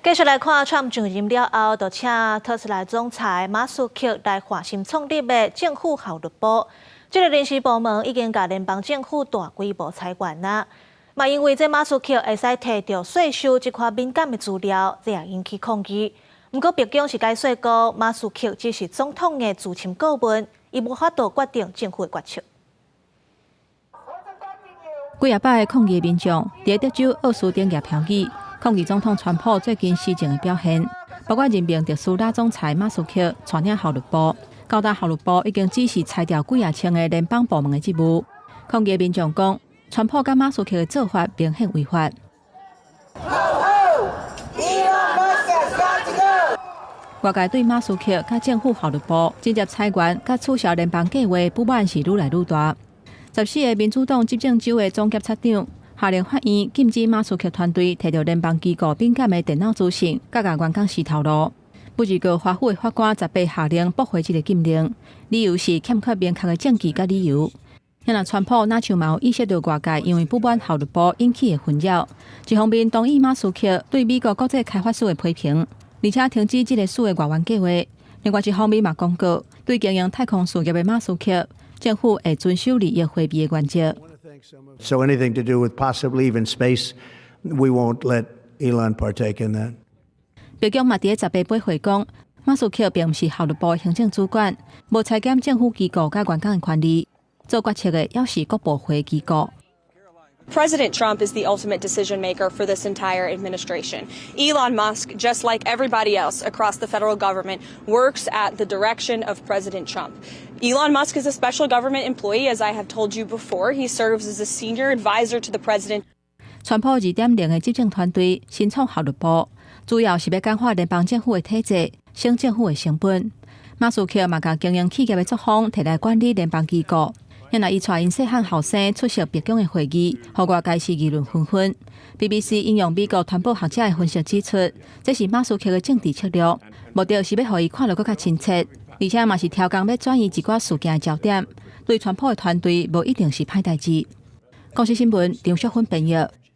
繼續來看，川普上任了後，就請特斯拉總裁馬斯克來換新創立的政府效率部。這個人事部門已經共聯邦政府大規模裁員啦。嘛，因為這馬斯克會使提著稅收這塊敏感的資料，這也引起抗議。毋過白宮是解釋講，馬斯克只是總統的資深顧問，伊無法度決定政府的決策。幾仔百个抗議民眾佇德州奧斯汀舉標語，抗議總統川普最近施政的表現，包括任命特斯拉總裁馬斯克帶領效率部，到達效率部已經指示裁掉幾仔千个聯邦部門的職務。抗議民眾講，川普佮馬斯克的做法明顯違法。Ho ho! 外界對馬斯克佮政府效率部直接裁員佮取消聯邦計劃不滿是愈來愈大。14个民主黨執政州的總檢察長下令法院禁止馬斯克團隊提著聯邦機構敏感的電腦資訊，佮共員工時透露。不過華府的法官18下令駁回這个禁令，理由是欠缺明確的證據佮理由。若川普若像嘛有意識到外界因為不滿效率部引起的紛擾，一方面同意馬斯克對美國國際開發署的批評，而且停止這个署的外援計劃。另外一方面嘛公告，對經營太空事業的馬斯克，政府會遵守利益迴避的原則。 So anything to do with possibly even space, we won't let Elon partake in that. 白宮嘛佇18回講，馬斯克並毋是效率部的行政主管，無裁減政府機構佮員工的權利，做決策的猶是各部會機構。 President Trump is the ultimate decision maker for this entire administration. Elon Musk, just like everybody else across the federal government, works at the direction of President Trump. Elon Musk is a special government employee, as I have told you before. He serves as a senior advisor to the president. 川普2.0的執政團隊新創效率部，主要是欲簡化聯邦政府的體制，省政府的成本。馬斯克嘛共經營企業的作風提來管理聯邦機構。因為伊帶𪜶細漢後生出席白宮的會議，予外界是議論紛紛。BBC 引用美國傳播學者的分析指出，這是馬斯克的政治策略，目的是欲予伊看落閣較親切，而且嘛是刁工欲轉移一寡事件的焦點。對川普的團隊無一定是歹代誌。公視新聞張淑芬編譯。